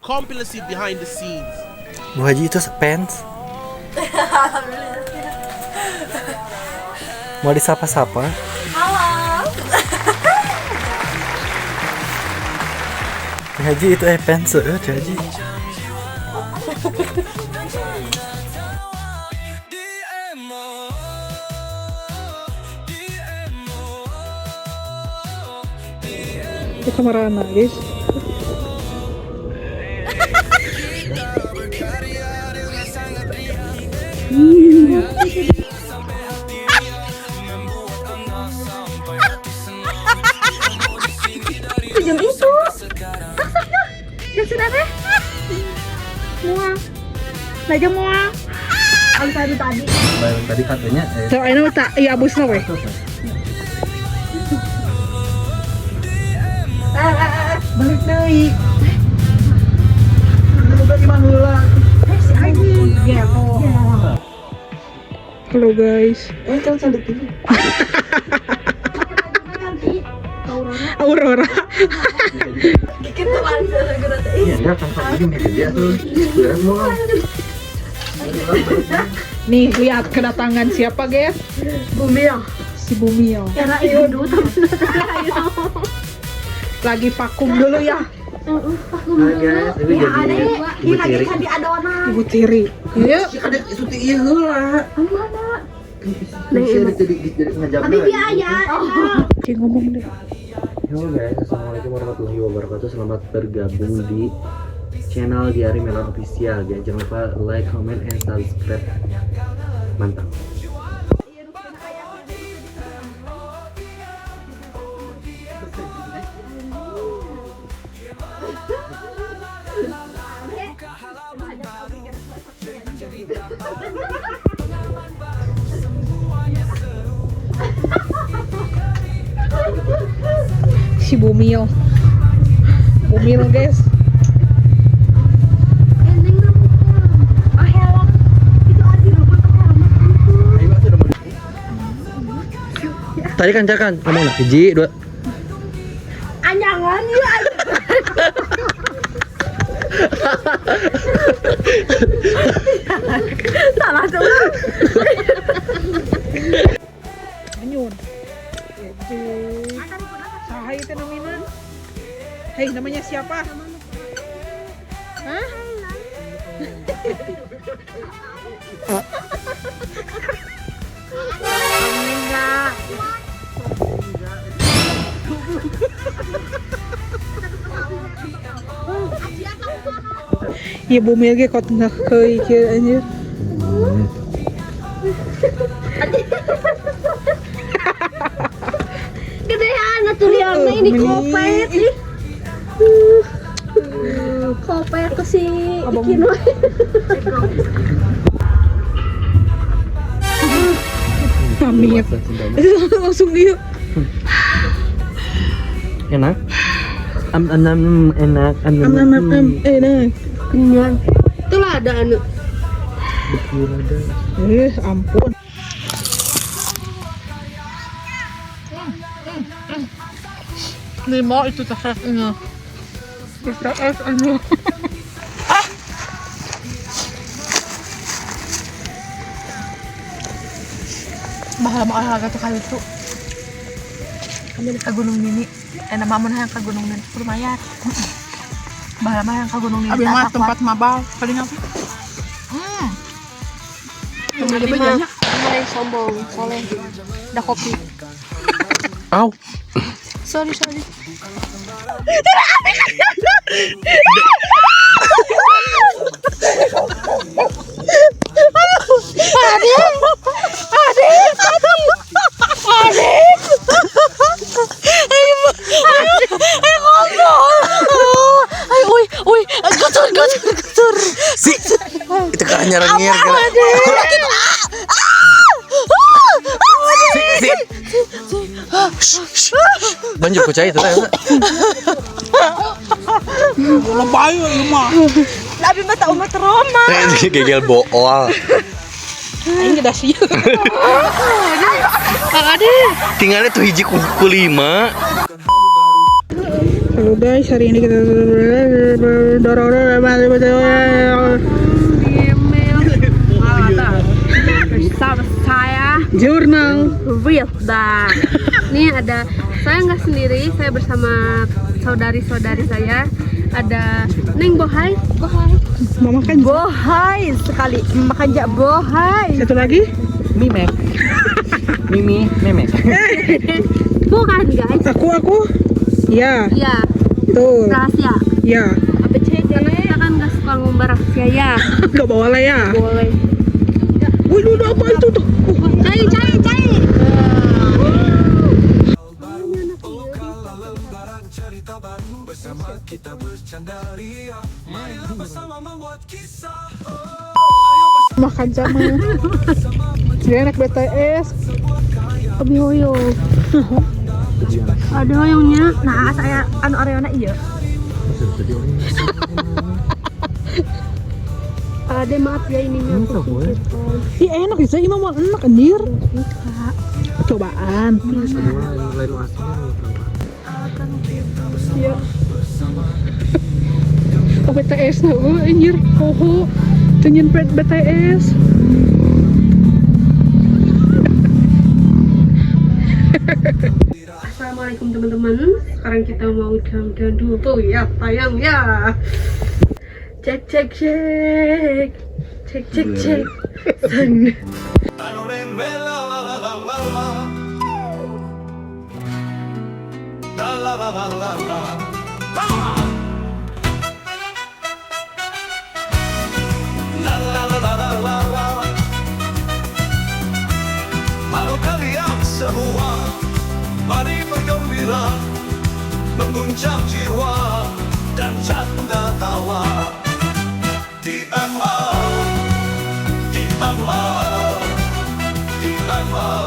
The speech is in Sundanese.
Kompilasi behind the scenes. Bu Haji itu pants. Mau disapa-sapa? Halo. Bu Haji itu pants, Bu Haji. Itu kamar guys. Jam itu. Jam sudah teh. Mual. Nah jam mual. Tadi tadi. Tadi katanya So, ini tak iya abusna we. Balik deui. Udah gimana heula? Si Aji. Halo guys. Eh, kan cantik ini. Aurora. Iya, enggak kan ini meh gede tuh. Beres mau. Nih, lihat kedatangan siapa, guys? Bumil. Si Bumil. Karena ibu dulu. Lagi vakum dulu ya, Hai guys, ini jadi ibu tiri. Lagi adonan. Ibu Tiri. Yuk. Si ada suti ieu heula. Mana? Jadi ngajak. Tapi biaya. Oke, ngomong deh. Halo guys, assalamualaikum warahmatullahi wabarakatuh. Selamat bergabung di channel Diary Melon Official ya. Jangan lupa like, comment, and subscribe. Mantap. Si Bumil. Bumil, guys. Oh helm. Itu Aji lupa pakai helm itu. Tadi kan kan ngomong lah, hiji, dua. Anjangan ya. Salah tuh. Anyun. Saha itu namanya? Hei, namanya siapa? Hah? Ya Bumil ge kot ngeukeui kieu anjir. Gedean atuh liangna ini kopet ih. Kopet ke si Abang. Ikin we. Pamit. Langsung dia. Enak. Am am am enak. Am Am am am am enak. Kenyang. Itulah ada anu. Betul ada. Ampun. Lima itu TKS ini. TKS ini. Mahal mah olahraga tuh kali itu kami ke Gunung Nini, nama mun hayang ke Gunung Nini lumayan. Bahal mah yang ke Gunung Nini Abi mah tak tempat mabal paling apa? Ada banyak mulai sombong soleh udah kopi. Au. Sorry sorry. Si itu kan nyerengir gila. Si, si. Shh, shh. Banjur kucai itu teh. Lebay ieu mah. Abi mah tak umat trauma. Gegel bool. Aing geus sieun. Tinggalnya tuh hiji ku lima. Halo guys, hari ini kita Bersama saya Jurnal Wilda. Ini ada, saya nggak sendiri, saya bersama saudari-saudari saya. Ada Neng Bohai. Bohai. Mau makan Bohai sekali, makan jak bohai. satu lagi? Mimek. Mimi, memek. Bukan guys. Aku. Ya, Ya, tuh. rahasia. Ya, Karena kita kan nggak suka ngumbar rahasia ya. nggak boleh ya. Boleh. Wih, lu apa itu tuh? Cai, cai, cai. Makan sama. Dia anak BTS. Lebih hoyong. Ada hoyongnya. Nah, saya anu Ariana iya. Ada maaf ya ininya aku singkirkan. Ih, enak bisa, ini mau enak anjir. Cobaan. Lain asinnya. Iya. Oh, BTS nah, oh, anjir. Koho. Cenyin BTS. Assalamualaikum teman-teman. Sekarang kita mau countdown dulu ya, tayang ya. Cek cek cek. Cek cek cek. Sen. Halo kalian semua, mari bergembira, mengguncang jiwa dan canda tawa. DMO, DMO, DMO.